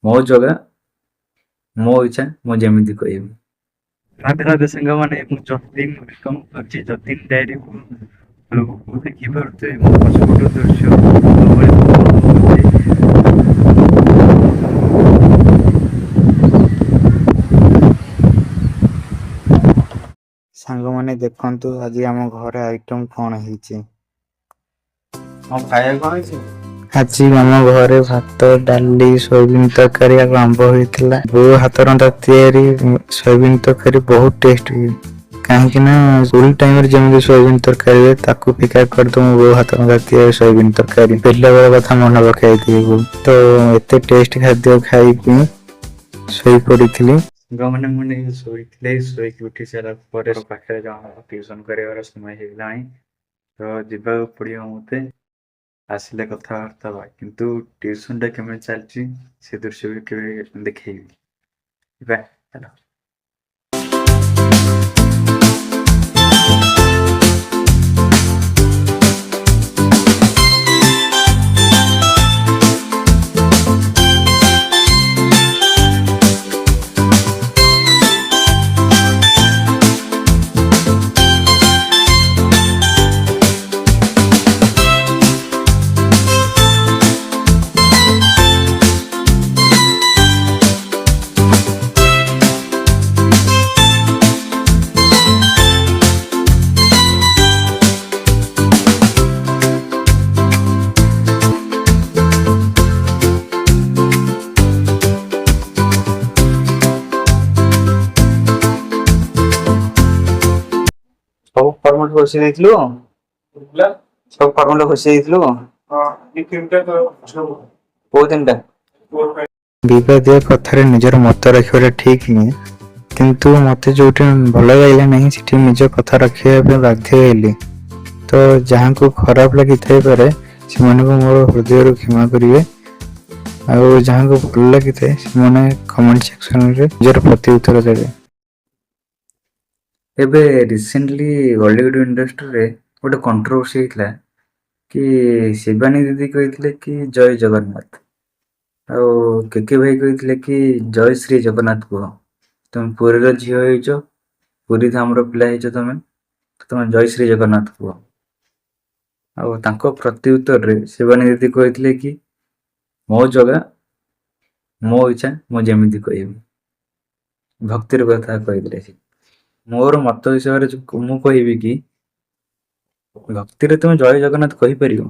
ମୋ ଜଗା, ମୋ ଇଚ୍ଛା, ମୁଁ ଯେମିତି କହିବି। ରାଧେ ରାଧେ ସାଙ୍ଗମାନେ, ମୁଁ ଯତୀନ welcome କରୁଛି ଯତୀନ ଡାଏରୀକୁ। ଦେଖିପାରୁଥିବେ ମୋ ପଛପଟ ଦୃଶ୍ୟ ସବୁବେଳେ ପବନ ହଉଛି। ସାଙ୍ଗମାନେ, ଦେଖନ୍ତୁ ଆଜି ଆମ ଘରେ ଆଇଟମ୍ କଣ ହେଇଛି। ହଁ, ଖାଇବାକୁ କଣ ହେଇଛି? ଆଜି ଆମ ଘରେ ଭାତ, ଡାଲି, ସୋୟାବିନ ତରକାରୀ ଆଉ ଆମ୍ବ ହେଇଥିଲା। ବୋଉ ହାତ ରନ୍ଧା ତିଆରି ସୋୟାବିନ ତରକାରୀ ବହୁତ ଟେଷ୍ଟ ହୁଏ, କାହିଁକି ନା ସ୍କୁଲ ଟାଇମରେ ଯେମିତି ସୋୟାବିନ ତରକାରୀ ହୁଏ, ତାକୁ ଫିକା କରିଦବ ମୋ ବୋଉ ହାତ ରନ୍ଧା ତିଆରି ସୋୟାବିନ ତରକାରୀ। ପିଲାବେଳ କଥା ମନେ ପକାଇ ଦିଏ ବୋଉ। ତ ଏତେ ଟେଷ୍ଟ ଖାଦ୍ୟ ଖାଇକି ଶୋଇ ପଡିଥିଲି। ସାଙ୍ଗମାନେ, ମୁଁ ନେଇକି ଶୋଇଥିଲି। ଶୋଇକି ଉଠି ସାରିଲା ପରେ ପାଖରେ ଜଣ ଟ୍ୟୁସନ କରିବାର ସମୟ ହେଇଗଲାଣି, ତ ଯିବାକୁ ପଡ଼ିବ ମୋତେ। ଆସିଲେ କଥାବାର୍ତ୍ତା ହେବା, କିନ୍ତୁ ଟ୍ୟୁସନଟା କେମିତି ଚାଲିଛି ସେ ଦୃଶ୍ୟ ବି କେବେ ଦେଖେଇବି। ଯିବା, ଚାଲ। ସବୁ ଫର୍ମାଟ ଘୋଷି ଦେଇଥିଲୁ? ସବୁ ଫର୍ମାଟ ଘୋଷି ଦେଇଥିଲୁ? କୋଉ ତିନିଟା? ବିବାଦୀୟ କଥାରେ ନିଜର ମତ ରଖିବାଟା ଠିକ ନୁହେଁ, କିନ୍ତୁ ମତେ ଯୋଉଠି ଭଲ ଲାଗିଲା ନାହିଁ, ସେଠି ନିଜ କଥା ରଖିବା ପାଇଁ ବାଧ୍ୟ ହେଲି। ତ ଯାହାଙ୍କୁ ଖରାପ ଲାଗିଥାଇପାରେ, ସେମାନଙ୍କୁ ମୋର ହୃଦୟରୁ କ୍ଷମା କରିବେ, ଆଉ ଯାହାଙ୍କୁ ଭଲ ଲାଗିଥାଏ, ସେମାନେ କମେଣ୍ଟ ସେକ୍ସନରେ ନିଜର ପ୍ରତି ଉତ୍ତର ଦେବେ। ଏବେ ରିସେଣ୍ଟଲି ଓଲିଉଡ଼ ଇଣ୍ଡଷ୍ଟ୍ରିରେ ଗୋଟେ କଣ୍ଟ୍ରୋଭର୍ସି ହେଇଥିଲା କି ଶିବାନୀ ଦିଦି କହିଥିଲେ କି ଜୟ ଜଗନ୍ନାଥ, ଆଉ କେକେ ଭାଇ କହିଥିଲେ କି ଜୟ ଶ୍ରୀ ଜଗନ୍ନାଥ କୁହ। ତମେ ପୁରୀର ଝିଅ ହେଇଛ, ପୁରୀ ଧାମର ପିଲା ହେଇଛ ତମେ, ତ ତମେ ଜୟ ଶ୍ରୀ ଜଗନ୍ନାଥ କୁହ। ଆଉ ତାଙ୍କ ପ୍ରତି ଉତ୍ତରରେ ଶିବାନୀ ଦିଦି କହିଥିଲେ କି ମୋ ଜଗା, ମୋ ଇଚ୍ଛା, ମୁଁ ଯେମିତି କହିବି। ଭକ୍ତିର କଥା କହିଥିଲେ ସେ। ମୋର ମତ ହିସାବରେ ମୁଁ କହିବି କି ଭକ୍ତିରେ ତୁମେ ଜୟ ଜଗନ୍ନାଥ କହିପାରିବ,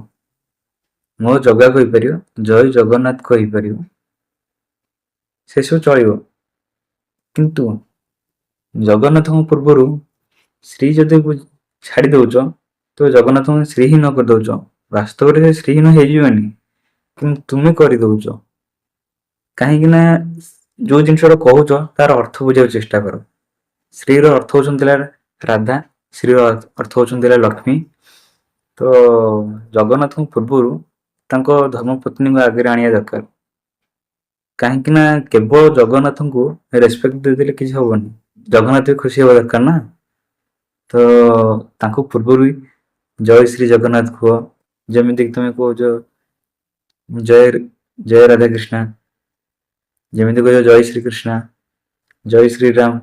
ମୋ ଜଗା କହିପାରିବ, ଜୟ ଜଗନ୍ନାଥ କହିପାରିବ, ସେସବୁ ଚଳିବ। କିନ୍ତୁ ଜଗନ୍ନାଥଙ୍କ ପୂର୍ବରୁ ଶ୍ରୀ ଯଦି ଛାଡ଼ି ଦଉଛ, ତ ଜଗନ୍ନାଥଙ୍କୁ ଶ୍ରୀହୀନ କରିଦଉଛ। ବାସ୍ତବରେ ସେ ଶ୍ରୀହୀନ ହେଇଯିବନି, କିନ୍ତୁ ତୁମେ କରିଦଉଛ। କାହିଁକି ନା ଯୋଉ ଜିନିଷଟା କହୁଛ, ତାର ଅର୍ଥ ବୁଝିବାକୁ ଚେଷ୍ଟା କର। ଶ୍ରୀର ଅର୍ଥ ହଉଛନ୍ତି ହେଲା ରାଧା, ଶ୍ରୀର ଅର୍ଥ ହଉଛନ୍ତି ହେଲା ଲକ୍ଷ୍ମୀ। ତ ଜଗନ୍ନାଥଙ୍କ ପୂର୍ବରୁ ତାଙ୍କ ଧର୍ମପତ୍ନୀଙ୍କ ଆଗରେ ଆଣିବା ଦରକାର, କାହିଁକି ନା କେବଳ ଜଗନ୍ନାଥଙ୍କୁ ରେସପେକ୍ଟ ଦେଇଦେଲେ କିଛି ହବନି, ଜଗନ୍ନାଥ ବି ଖୁସି ହେବା ଦରକାର ନା। ତ ତାଙ୍କ ପୂର୍ବରୁ ବି ଜୟ ଶ୍ରୀ ଜଗନ୍ନାଥ କୁହ। ଯେମିତିକି ତୁମେ କହୁଛ ଜୟ ଜୟ ରାଧାକୃଷ୍ଣ, ଯେମିତି କହୁଛ ଜୟ ଶ୍ରୀକୃଷ୍ଣ, ଜୟ ଶ୍ରୀରାମ,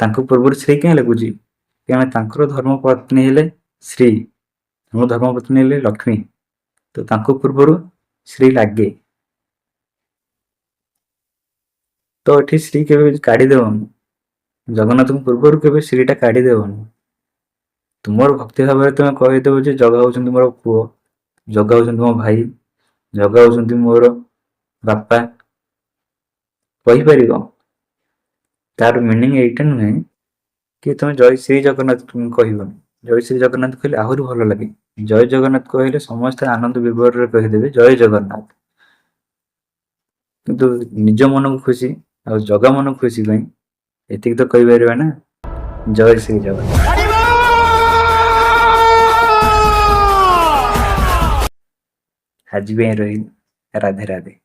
ତାଙ୍କ ପୂର୍ବରୁ ଶ୍ରୀ କାହିଁ ଲାଗୁଛି? କାରଣ ତାଙ୍କର ଧର୍ମପତ୍ନୀ ହେଲେ ଶ୍ରୀ, ତାଙ୍କ ଧର୍ମପତ୍ନୀ ହେଲେ ଲକ୍ଷ୍ମୀ, ତ ତାଙ୍କ ପୂର୍ବରୁ ଶ୍ରୀ ଲାଗେ। ତ ଏଠି ଶ୍ରୀ କେବେ କାଢିଦେବନି, ଜଗନ୍ନାଥଙ୍କ ପୂର୍ବରୁ କେବେ ଶ୍ରୀଟା କାଢିଦେବନି। ତୁମର ଭକ୍ତି ଭାବରେ ତୁମେ କହିଦେବ ଯେ ଜଗା ହଉଛନ୍ତି ମୋର ପୁଅ, ଜଗା ହଉଛନ୍ତି ମୋ ଭାଇ, ଜଗା ହଉଛନ୍ତି ମୋର ବାପା, କହିପାରିବ। ତାର ମିନିଂ ଏଇଟା ନୁହେଁ କି ତୁମେ ଜୟ ଶ୍ରୀ ଜଗନ୍ନାଥ କହିବନି। ଜୟ ଶ୍ରୀ ଜଗନ୍ନାଥ କହିଲେ ଆହୁରି ଭଲ ଲାଗେ। ଜୟ ଜଗନ୍ନାଥ କହିଲେ ସମସ୍ତେ ଆନନ୍ଦ ବିଭୋରରେ କହିଦେବେ ଜୟ ଜଗନ୍ନାଥ। କିନ୍ତୁ ନିଜ ମନକୁ ଖୁସି ଆଉ ଜଗା ମନକୁ ଖୁସି ପାଇଁ ଏତିକି ତ କହିପାରିବା ନା, ଜୟ ଶ୍ରୀ ଜଗନ୍ନାଥ। ଆଜି ପାଇଁ ରହିଲି। ରାଧେ ରାଧେ।